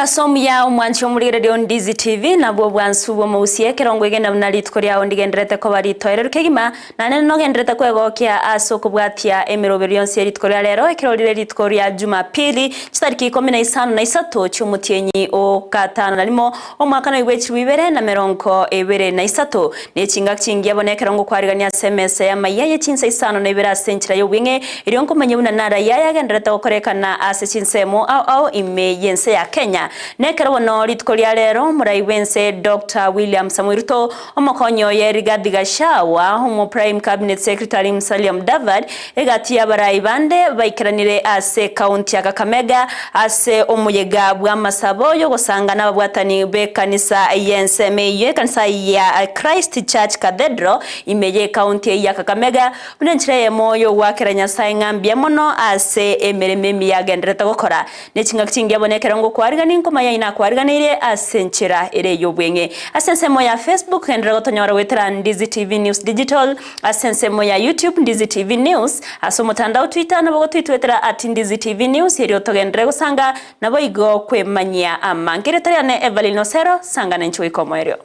Omogaso omuya omwanchi omorigereria o Ndizi TV nabwo obwansu bw'omousie ekerongo egenda buna rituko riao ndigendererete koba ritoereru kegima naende nogendererete kwegokia ase okobwatia emeroberi yonsi ye rituko ria rero ekero rire rituko ria Jumapili chitariki ikomi na isano na isato chi'omotienyi o gatano na rimo omwaka noigwe chilifu ibere na merongo ebere na isato ne chingaki chingiya bono ekero ngokwarigania ase emesa y'amaiya ye chinsa isano na ibere ase enchera y'obweng'e Erio nkomanye buna narayia yagendererete gokorekana ase chinsemo ao ao ime y'ense ya Kenya. Nekero bono rituko ria rero omorai bw'ense Doctor William Samoei Ruto, omokonyi oye Rigathi Gachagua, omo Prime Cabinet Secretary Musalia Mudavadi, egati y'abarai bande baikeranire ase ekaunti ya Kakamega ase omoyega bw'amasabo y'ogosanga nababwatani b'ekanisa y'ensemo eyio ekanisa ya Christ Church Cathedral ime y'ekaunti eyio ya Kakamega Buna enchera eyemo y'ogoakera Nyasae ng'a mbuya mono ase emeremo emiya agendererete gokora, ne chingaki chingiya bono ekero ngokwarigania nkomanya inye nakwariganeirie ase enchera ere ey'obweng'e. Ase ensemo ya Facebook genderera gotonyora goetera Ndizi TV News Digital, ase ensemo ya YouTube Ndizi TV News, ase omotandao Twitter nabo gotwitwetera at Ndizi TV News erio togenderere gosanga naboigo kwemanyia amange. Erieta riane Evelyn Osero, sangana inche goika omoerio.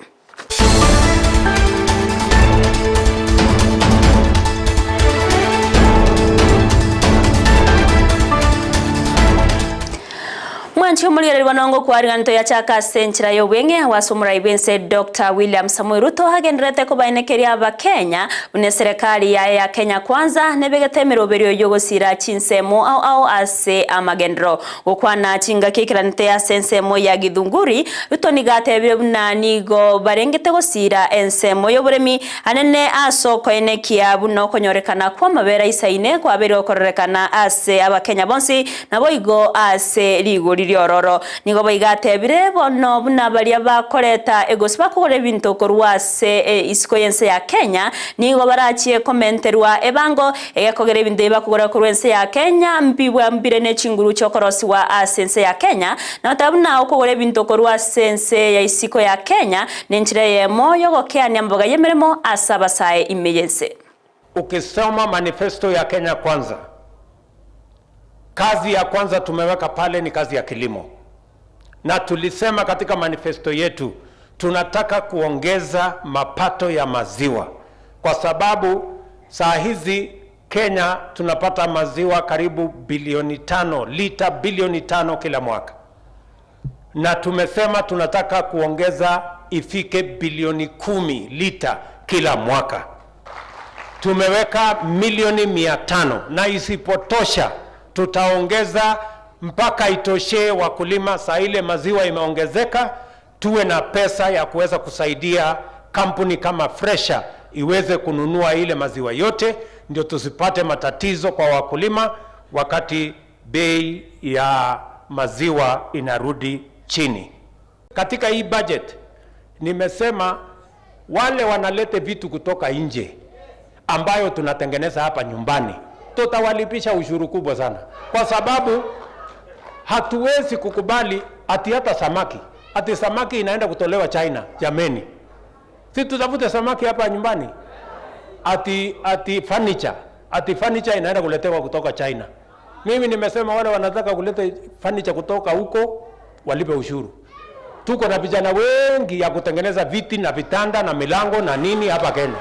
Mwanche omorigereria bono ngokwarigana toyachaka ase enchera y'obweng'e agwo ase omorai bw'ense Doctor William Samoei Ruto agendererete kobaenekeria abakenya buna eserekari yaye ya Kenya Kwanza nebegete emeroberio y'ogosira chinsemo ao ao ase amagenderero Gokwana chingaki ekeranete ase ensemo ya Githunguri, Ruto nigo atebire buna nigo barengete gosiira ensemo y'oboremi anene ase okoenekia buna okonyorekana kw'amabera aisaine kwabeire gokororekana ase Abakenya bonsi naboigo ase rigori riororo. Nigo boigo atebire bono buna baria bakoreta gose bakogora ebinto korwa ase isiko y'ense ya Kenya nigo barachie komenterwa ebango Egekogera ebinto ebi bakogora korwa ense ya Kenya mbibwa mbire ne chinguru chi'okorosigwa ase ense ya Kenya, na goteba buna okogora ebinto korwa ase ense ya isiko ya Kenya nenchera eyemo y'ogokeania amabega y'emeremo ase abasae ime y'ense. Ukisoma manifesto ya Kenya Kwanza, kazi ya kwanza tumeweka pale ni kazi ya kilimo, na tulisema katika manifesto yetu tunataka kuongeza mapato ya maziwa kwa sababu saa hizi Kenya tunapata maziwa karibu bilioni tano, lita bilioni tano kila mwaka, na tumesema tunataka kuongeza ifike bilioni kumi lita kila mwaka. Tumeweka milioni mia tano na isipotosha tutaongeza mpaka itoshee wakulima. Saa ile maziwa imeongezeka, tuwe na pesa ya kuweza kusaidia kampuni kama Fresha iweze kununua ile maziwa yote, ndio tusipate matatizo kwa wakulima wakati bei ya maziwa inarudi chini. Katika hii budget nimesema wale wanalete vitu kutoka nje ambayo tunatengeneza hapa nyumbani tutawalipisha ushuru kubwa sana, kwa sababu hatuwezi kukubali ati hata samaki ati samaki inaenda kutolewa China. Jameni, si tutafute samaki hapa nyumbani? Ati ati furniture ati furniture inaenda kuletewa kutoka China. Mimi nimesema wale wanataka kuleta furniture kutoka huko walipe ushuru. Tuko na vijana wengi ya kutengeneza viti na vitanda na milango na nini hapa Kenya.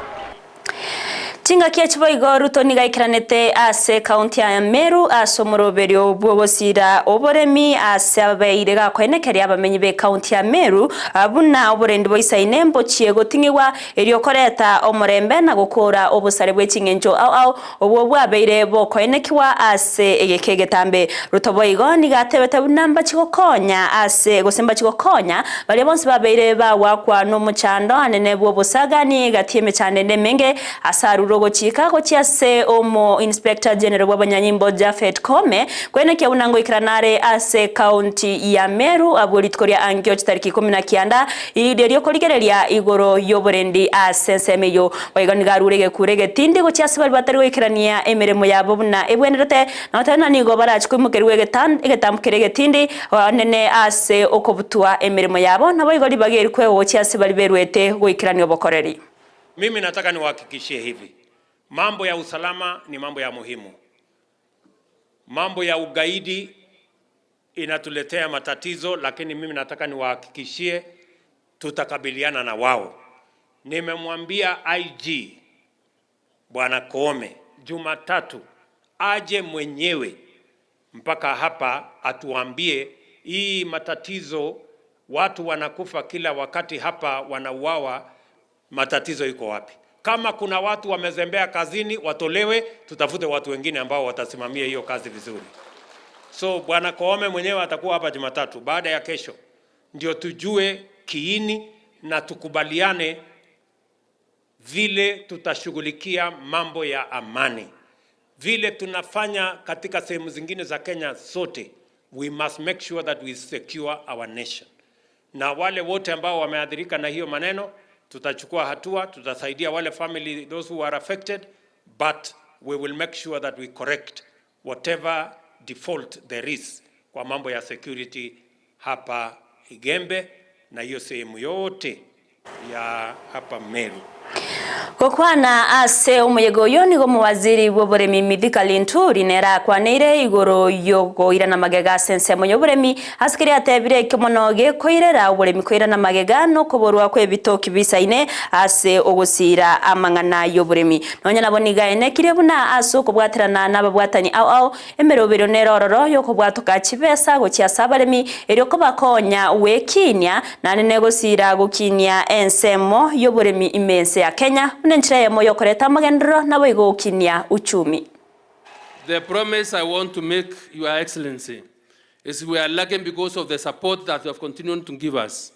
Chingaki echi boigo Ruto nigo aikeranete ase ekaunti ya Meru ase omoroberio bw'ogosira oboremi ase ababeire gakoenekeria abamenyi b'ekaunti ya Meru buna oborendi boisaine mbochie goting'igwa erio koreta omorembe na gokoora obosare bwe ching'encho ao ao obwo bwabeire bokoenekigwa ase egeka egetambe. Ruto boigo nigo atebete buna mbachi gokonya ase gose mbachi gokonya baria bonsi babeire bagwakwa nomochando anene bw'obosagani egati y'emechando ende emenge ase arure ogochika gochia ase omo Inspector General bw'abanyanyimbo Japhet Koome kwenekia buna ngoikerana are ase ekaunti ya Meru abwo rituko ria ankio chitariki ikomi na kianda riria riokorigereria igoro y'oborendi ase ensemo eyio. Boigo nigo arure egekuro egetindi gochia ase baria batari goikerania emeremo yabo buna ebwenerete, na goteba ng'a nigo barache koimokerigwa egetambo keria egetindi anene ase okobutwa emeremo yabo, naboigo ribaga eri kwegwa gochia ase baria beruete goikerania obokoreri. Mimi nataka niwahakikishie hivi, mambo ya usalama ni mambo ya muhimu, mambo ya ugaidi. inatuletea matatizo, lakini mimi nataka niwahakikishie tutakabiliana na wao. Nimemwambia IG Bwana Koome Jumatatu aje mwenyewe mpaka hapa atuambie hii matatizo, watu wanakufa kila wakati hapa, wanauawa, matatizo iko wapi? Kama kuna watu wamezembea kazini, watolewe, tutafute watu wengine ambao watasimamia hiyo kazi vizuri. So Bwana Koome mwenyewe atakuwa hapa Jumatatu baada ya kesho, ndio tujue kiini na tukubaliane vile tutashughulikia mambo ya amani, vile tunafanya katika sehemu zingine za Kenya zote. We must make sure that we secure our nation. Na wale wote ambao wameathirika na hiyo maneno, tutachukua hatua, tutasaidia wale family those who are affected, but we will make sure that we correct whatever default there is kwa mambo ya security hapa Igembe na hiyo sehemu yote ya hapa Meru. Gokwana ase omoyega oyo nigo omowaziri bwa oboremi Mithika Linturi nere akwaneire igoro yogoirana magega ase ensemo ya oboremi ase keria atebire ekio mono gekoirera oboremi koirana magega na okoborwa kwa ebitoki bisaine ase ogosira amang'ana ya oboremi. Nonya nabo niga aenekire buna ase okobwaterana na ababwatani ao ao emerobero nere ororo yokobwatoka chibesa gochia ase abaremi erio kobakonya gwekinia naende negosira gokinia ensemo ya oboremi ime ense ya Kenya buna enchera eyemo yokoreta amagenderero nabo igo gokinia uchumi. The promise I want to make, Your Excellency, is we are lacking because of the support that you have continued to give us.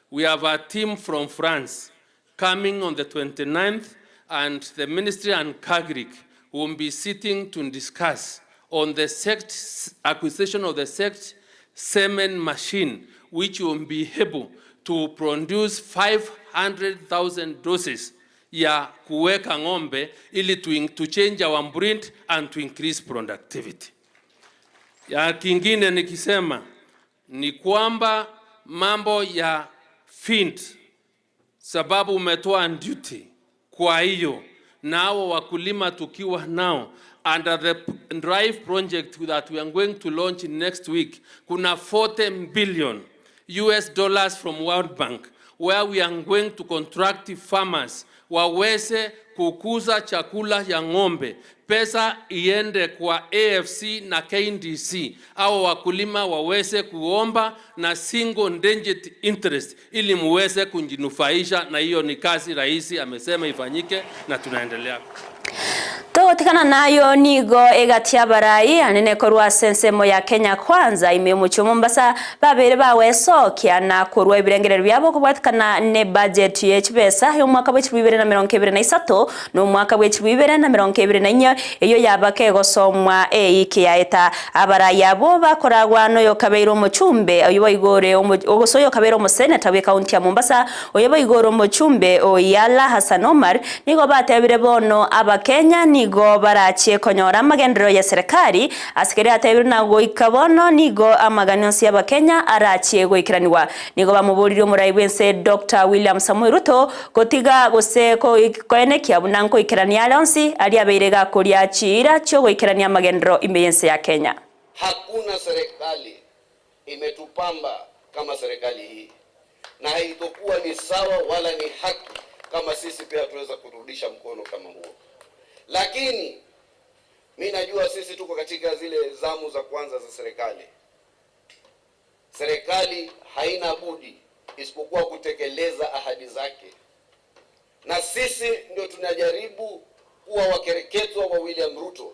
We have a team from France coming on the 29th, and the ministry and KAGRC will be sitting to discuss on the sect acquisition of the sect semen machine, which will be able to produce 500,000 doses ya kuweka ng'ombe ili to change our breed and to increase productivity. Ya kingine nikisema ni kwamba mambo ya feed, sababu umetoa duty, kwa hiyo nao wakulima tukiwa nao under the drive project that we are going to launch next week, kuna 40 billion US dollars from World Bank where we are going to contract farmers waweze kukuza chakula ya ng'ombe, pesa iende kwa AFC na KNDC, au wakulima waweze kuomba na single digit interest ili muweze kujinufaisha, na hiyo ni kazi rais amesema ifanyike na tunaendelea. Togotikana nayo nigo egatia barai anene korwa ase ensemo ya Kenya Kwanza ime omochie o Mombasa babere bawesokia na korwa ebirengerero biabo kobwatikana ne budget ye chibesa ya omwaka bwa echibu ibere na mirongo ebere na isato na omwaka bwa echibu ibere na mirongo ebere na inye eyo yabaka egosomwa eiki yaeta abarai abo bakoragwa noyo kabeire omochumbe oyo baigore ogoso oyo kabeire omoseneta bwa ekaunti ya Mombasa oyo baigore omochumbe Oyala Hassan Omar nigo batebire bono abakenya nigo barachie konyora amagenderero ya serikali ase keria atebire na goika bono nigo amagani onsi y'abakenya arachie goikeraniwa nigo bamoboririe omorai bwense Dr. William Samoei Ruto gotiga gose koenekia buna nkoikerania are onsi aria abeire gakoria chiira chiogoikerania amagenderero ime yense ya Kenya. Hakuna serikali imetupamba kama serikali hii, na haitokuwa ni sawa wala ni haki kama sisi pia tuweza kurudisha mkono kama huo. Lakini mi najua sisi tuko katika zile zamu za kwanza za serikali. Serikali haina budi isipokuwa kutekeleza ahadi zake, na sisi ndio tunajaribu kuwa wakereketwa wa William Ruto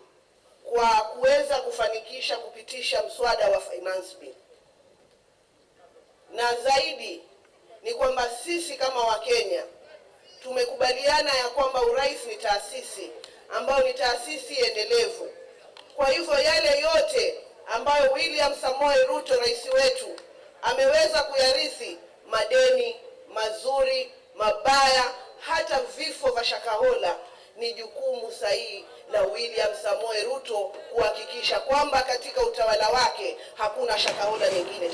kwa kuweza kufanikisha kupitisha mswada wa finance bill. Na zaidi ni kwamba sisi kama Wakenya tumekubaliana ya kwamba urais ni taasisi ambayo ni taasisi endelevu. Kwa hivyo yale yote ambayo William Samoei Ruto rais wetu ameweza kuyarithi, madeni mazuri, mabaya, hata vifo vya Shakahola, ni jukumu sahihi la William Samoei Ruto kuhakikisha kwamba katika utawala wake hakuna Shakahola nyingine.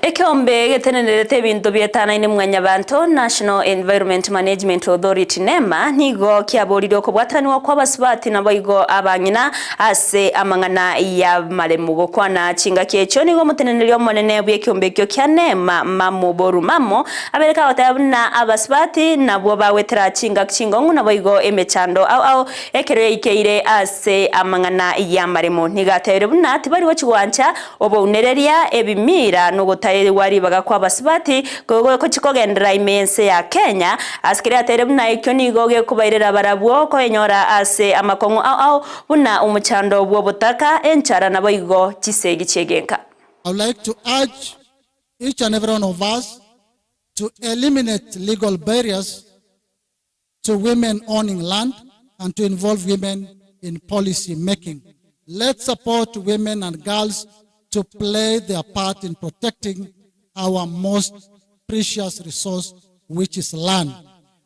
Ekeombe getenenerete ebinto bietanaine Mwanyabanto, National Environment Management Authority, nema, nigo kiaboririe okobwatanigwa kw'abasubati naboigo abang'ina ase amang'ana y'amaremo. Gokwana chingaki echio nigo omoteneneri omonene bw'ekeombe ekio kia nema, Mamo Boru Mamo, abereke agoteba buna abasubati nabwo bagwetera chingaki chingong'u naboigo emechando ao ao ekero yaikeire ase amang'ana y'amaremo. Nigo atebire buna tibari gochi gwancha Obounereria, ebimira, na ogotaerigwa ribaga kw'abasubati gochikogenderera ime y'ense ya Kenya, ase keria ateire buna ekio nigo gekobairera barabwo koenyora ase amakong'u ao ao buna omochando bw'obotaka, enchara naboigo chisegi chi'egenka. I would like to urge each and every one of us to eliminate legal barriers to women owning land and to involve women in policy making. Let's support women and girls to play their part in protecting our most precious resource, which is land.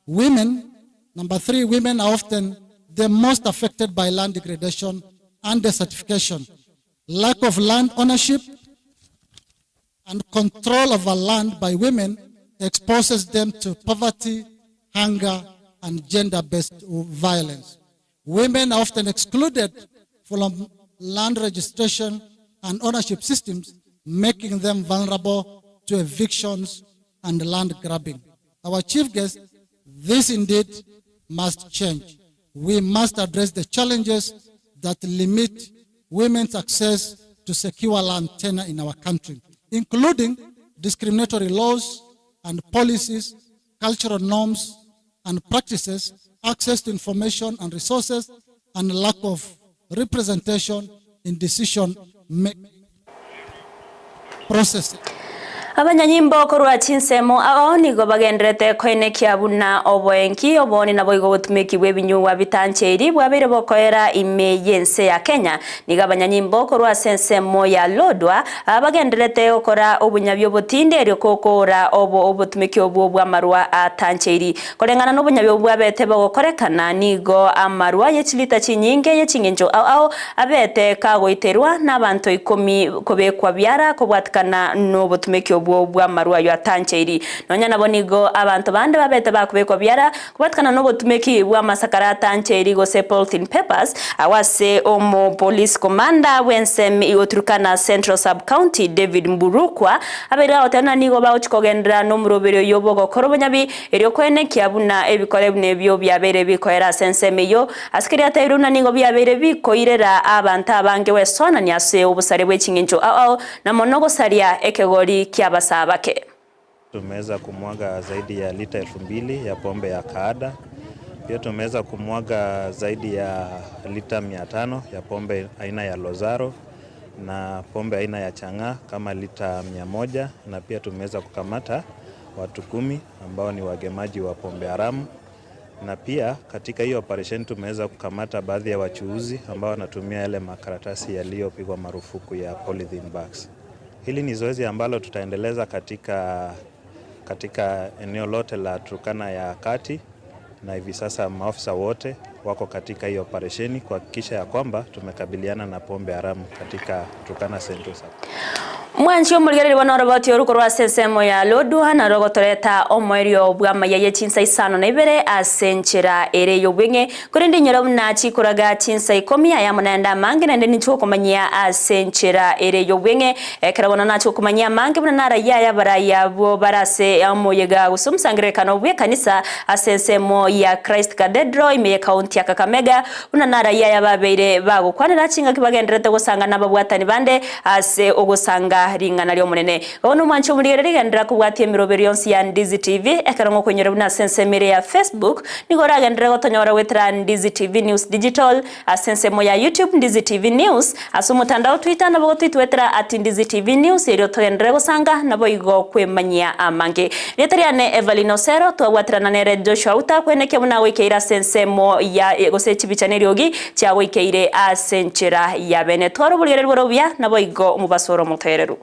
Women, number three, women are often the most affected by land degradation and desertification. Lack of land ownership and control over land by women exposes them to poverty, hunger, and gender-based violence. Women are often excluded from land registration and ownership systems, making them vulnerable to evictions and land grabbing. Our chief guest, this indeed must change. We must address the challenges that limit women's access to secure land tenure in our country, including discriminatory laws and policies, cultural norms and practices, access to information and resources, and lack of representation in decision-making processes. Abanyanyimbo korwa chinsemo ao nigo bagendererete koenekia buna oboenki obooni naboigo obotumeki bw'ebinyugwa bitancheiri bwabeire bokoera ime y'ense ya Kenya. Nigo abanyanyimbo korwa ase ensemo ya Lodwar bagendererete gokora obonyabi obotindi erio kokoora obo obotumeki obwo bw'amarwa atancheiri. Koreng'ana nobonyabi obwo bwabete bogokorekana nigo amarwa ye chilita chinyinge ye ching'encho ao ao abete kagoiterwa nabanto ikomi kobekwa biara kobwatikana nobotumeki obwo bw'amarwa ayio atancheiri. Nonya nabo nigo abanto bande babete bakobekwa biara kobwatikana nobotumeki bw'amasakara atancheiri gose polythene papers, agwo ase omo police commander bw'ensemo igoturukana Central Sub County David Mburukwa abeire agoteba ng'a nigo bagochia kogenderera nomoroberi oyio bw'ogokora obonyabi Erio koenekia buna ebikore buna ebio biabeire bikoera ase ensemo eyio, ase keria atebirie buna nigo biabeire bikoirera abanto abange gwesoanania ase obosare bwe ching'encho ao ao, na mono gosaria ekegori ki'abasaa bake. Tumeweza kumwaga zaidi ya lita elfu mbili ya pombe ya Kaada. Pia tumeweza kumwaga zaidi ya lita 500 ya pombe aina ya Lozaro na pombe aina ya Chang'aa kama lita 100 na pia tumeweza kukamata watu kumi ambao ni wagemaji wa pombe haramu na pia katika hiyo operesheni tumeweza kukamata baadhi ya wachuuzi ambao wanatumia yale makaratasi yaliyopigwa marufuku ya polythene bags. Hili ni zoezi ambalo tutaendeleza katika, katika eneo lote la Turkana ya Kati na hivi sasa maafisa wote wako katika hiyo operesheni kuhakikisha ya kwamba tumekabiliana na pombe haramu katika Turkana Central Sub. Mwanchi omorigereria bono oroboti oru korwa ase ensemo ya Lodwar naro ogotoreta omoerio bw'amaiya ye chinsa isano na ibere ase enchera ere y'obweng'e, korende inyora buna chikoraga chinsa ikomi aya amo naende amange naende ninche gokomanyia ase enchera ere y'obweng'e. Ekero bono nache gokomanyia amange buna narayia aya abarai abwo bare ase omoyega gose omosangererekano bw'ekanisa ase ensemo ya Christ Cathedral ime y'ecounty ya Kakamega, buna narayia aya babeire bagokwanera chingaki bagendererete gosanga nababwatani bande ase ogosanga ring'ana ri'Omonene. Bono omwanche omorigereria genderera kobwatia emeroberi yonsi ya Ndizi TV, ekero ngokoinyora buna ase ensemo ere ya Facebook, nigo oragenderere gotonyora goetera Ndizi TV News Digital, ase ensemo ya YouTube Ndizi TV News, ase omotandao Twitter nabo gotwitwetera at Ndizi TV News erio togenderere gosanga naboigo kwemanyia amange. Rieta riane Evelyn Osero, twabwaterana nere Joshua Outa kwenekia buna agoikeire ase ensemo ya gose chibicha neriogi chiagoikeire ase enchera ya bene. Twara oborigereria bore obuya, naboigo omobaso ore omotoereru.